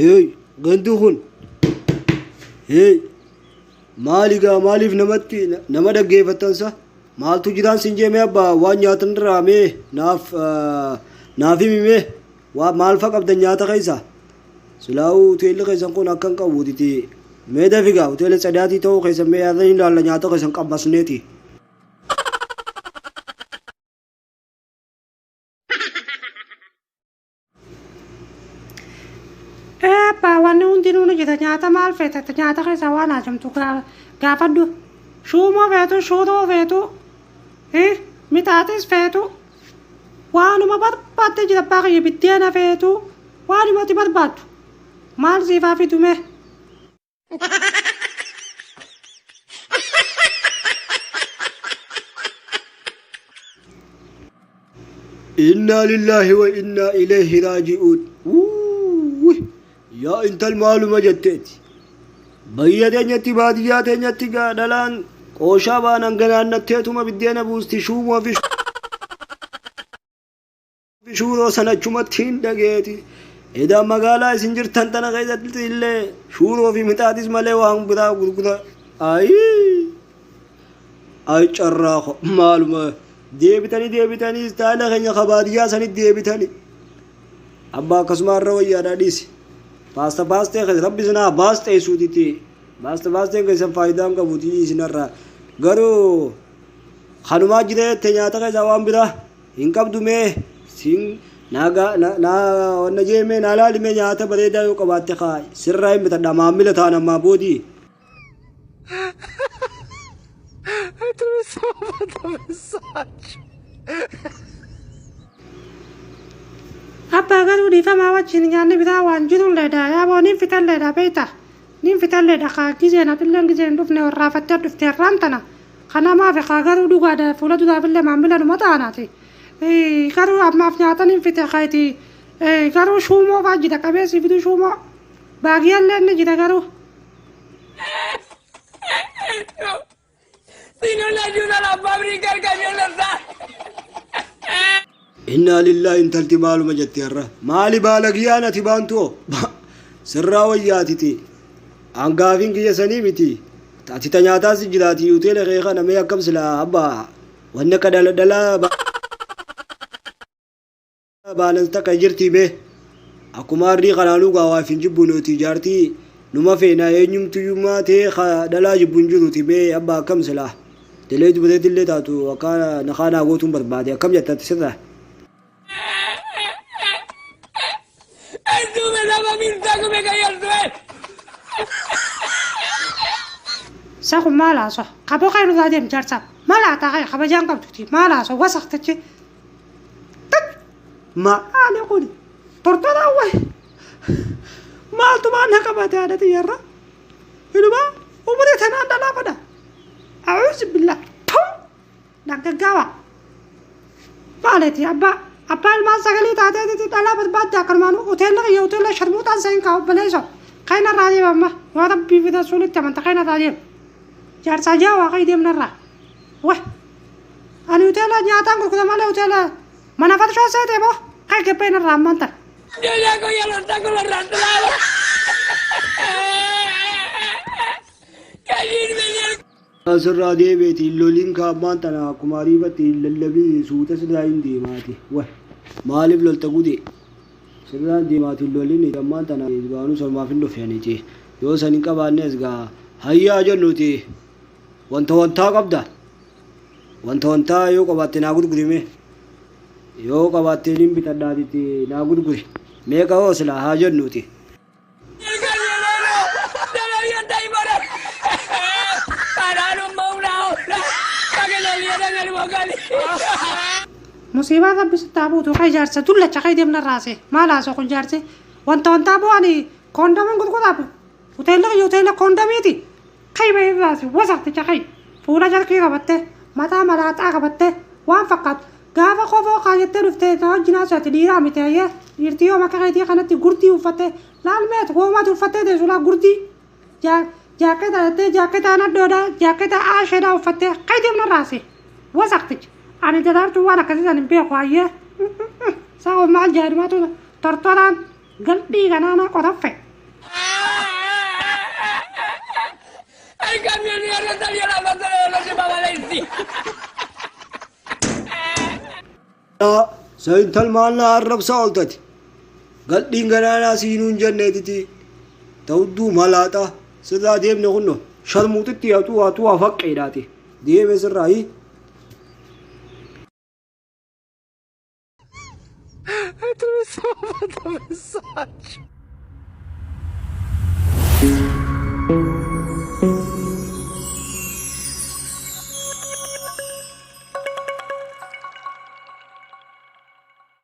Hey, gantu kun. Hey, maali gaa maaliif namatti nama dhaggeeffattan sa? Maaltu jiraan sin jeemee abbaa waan nyaatan irraa mee naaf naaf himi mee waa maal fa qabdan nyaata keessa? Silaa'uu hoteelli keessan kun akka hin qabuutiti. Mee dafi gaa hoteela tsadaatii ta'uu keessan mee yaada hin ilaalla nyaata keessan qammasneeti. Ee abbaa wanni hundinuu ni jira nyaata maal feeta nyaata keessaa waan haajamtu gaafadhu. Shuumoo feetu shuuroo feetu mixaaxis feetu waanuma barbaadde jira abbaa kiyya biddeena feetu waanuma ati barbaaddu maal siif haa fidu mee. Innaa lillaahi wa innaa ilayhi raaji'uun. Wuuwwi! Yaa intal maaluma jetteeti. Bayya teenyatti baadiyyaa teenyatti gaa dhalaan qooshaa baanan ganaannatteetuma biddeena buusti shuumoo fi Shuuroo san achumatti hin dhageeti. Edaa magaalaa isin jirtan tana keessatti illee shuuroo fi mixaaxis malee waan biraa gurgura. Ayii! Ay carraa ko maaluma deebitanii deebitanii istaayila keenya ka baadiyyaa sanitti deebitanii. Abbaa akkasuma irra wayyaadhaa dhiisi. Paasta paastee keessa rabbi isin haa baasteessuutitti. Paasta paasteen keessan faayidaa hin qabuuti isinarraa. Garuu kanumaa jira jette nyaata keessaa waan biraa. Hin qabdu mee siin naa gaa na naa wanna jee mee naa laali mee nyaata bareedaa yoo qabaatte kaa sirraa hin bitadha maamila ta'an ammaa boodii. Abbaa garuu dhiifamaa wajjin nyaanni biraa waan jirulleedha yaaboo niin fixalleedha beekta niin fixalleedha kaa gizeen atilleen gizeen hin dhufne warraafattee dhufte har'aan tana Kana maafi kaa garuu dhugaadha fuula duraafillee maamila numa taanaati. Garuu ammaaf nyaatan hin fixe kayti garuu shuumoo faa jira qabee si fidu shuumoo baagiyallee ni jira garuu. Si no le ayuda la fábrica, el camión lo sabe. Innaa lillaahi intalti maaluma jette har'a maali baalagiyaan ati baantuo sirraa wayyaatiti an gaafiin kiyya sanii miti ati ta nyaataa si jiraati hoteela kee kana mee akkam silaa abba wanni akka dhala dhalaa baalan takka jirtii mee akkuma arrii kanaanuu gaa waaf hin jibbu nuti jaartii numa feena eenyumtuyyummaa ta'ee ka dhalaa jibbu hin jiruti mee abba akkam silaa Delee dubareetillee taatu akka nakaa naa gootuun barbaade akkam jetta ati sirraa. Estuve la mamita que me caí al suelo. Sa kun maal haasawa? Kaboo kan irraa deem jaarsaa. Maal haataa kee kabajaan qabduti. Maal haasawa wasaqtichi. Maali kun? Tortoraa wayi. Maaltu maal na qabate haadha tiyyarra? Inumaa umurii tanaan dhalaa fadha. A'uuzu billah. Tuu! Dhangaggaawaa. Maaleeti abbaa abbaa ilmaan sagalii taateetiti dhalaa barbaadde akkanumaan hoteelli kiyya hoteela sharmuuxaan seen kaa obboleesso. Kan irraa deema amma yoo rabbii fi rasuulitti amanta kan irraa deema. Jaarsaa jaawaa kan deemna irraa. Wah. Ani hoteela nyaataan gurgura malee hoteela mana farshoo seetee moo kan gabbeen irraa ammaan tana. Yo ya cogía los tacos, los arrastraba. Que sirve el Asirraa deebi'eeti hin lolin ka ammaan tana akkuma ariifatti hin lallabin suuta sirraa hin deemaati. Wah maaliif lolta gude sirraan deemaati hin lolin ammaan tana duraanuu sanumaaf hin dhufe aniti yoo san hin qabaannes gaa hayyaa jennuti wanta wantaa qabda wanta wantaa yoo qabaatte naa gurgurime yoo qabaatte nin bitadhaatitti naa gurguri meeqa hoo silaa haa jennuti. El camionero se lo avienta ahí para pararon más una hora para que le dieran el bocadillo. Musiibaan rabbi sitti haa buutu kai jaarsa dullacha kai deemna raase maal haasoo kun jaarsi wanta wantaa bu'ani koondomiin gurguraaf hoteelli kiyya hoteela koondomiiti kai bahee raase wasaqticha kai fuula jarkii qabatte mataa malaaxaa qabatte waan fakkaatu gaafa kofoo kaayyattee dhufte na wajjin haasa'ati dhiiraa miti ayyee dhiirtii yoo maka keetii kanatti gurdii uffatte laal meet goomaatu uffattee teessu laa gurdii jaaketa jettee jaaketa nadhoodha jaaketa aasheedha uffattee kai deemna raase wasaqticha ani daraartuu waan akkasii san hin beeku ayyee sa'o maal jedhumaatu tortoraan galdhii kanaana qoraffe. El camionero salió a las 12 de la noche para Valencia. Sa intal maal na arrabsaa ooltati? Gadhiin ganaanaa siinuun jenneetiti. Ta'udduu malaaxa sirraa deemne kunno sharmuuxitti hatuu hatuu hafaqqeedhaati. Deeme sirraa hii. Atravessou, mandou mensagem.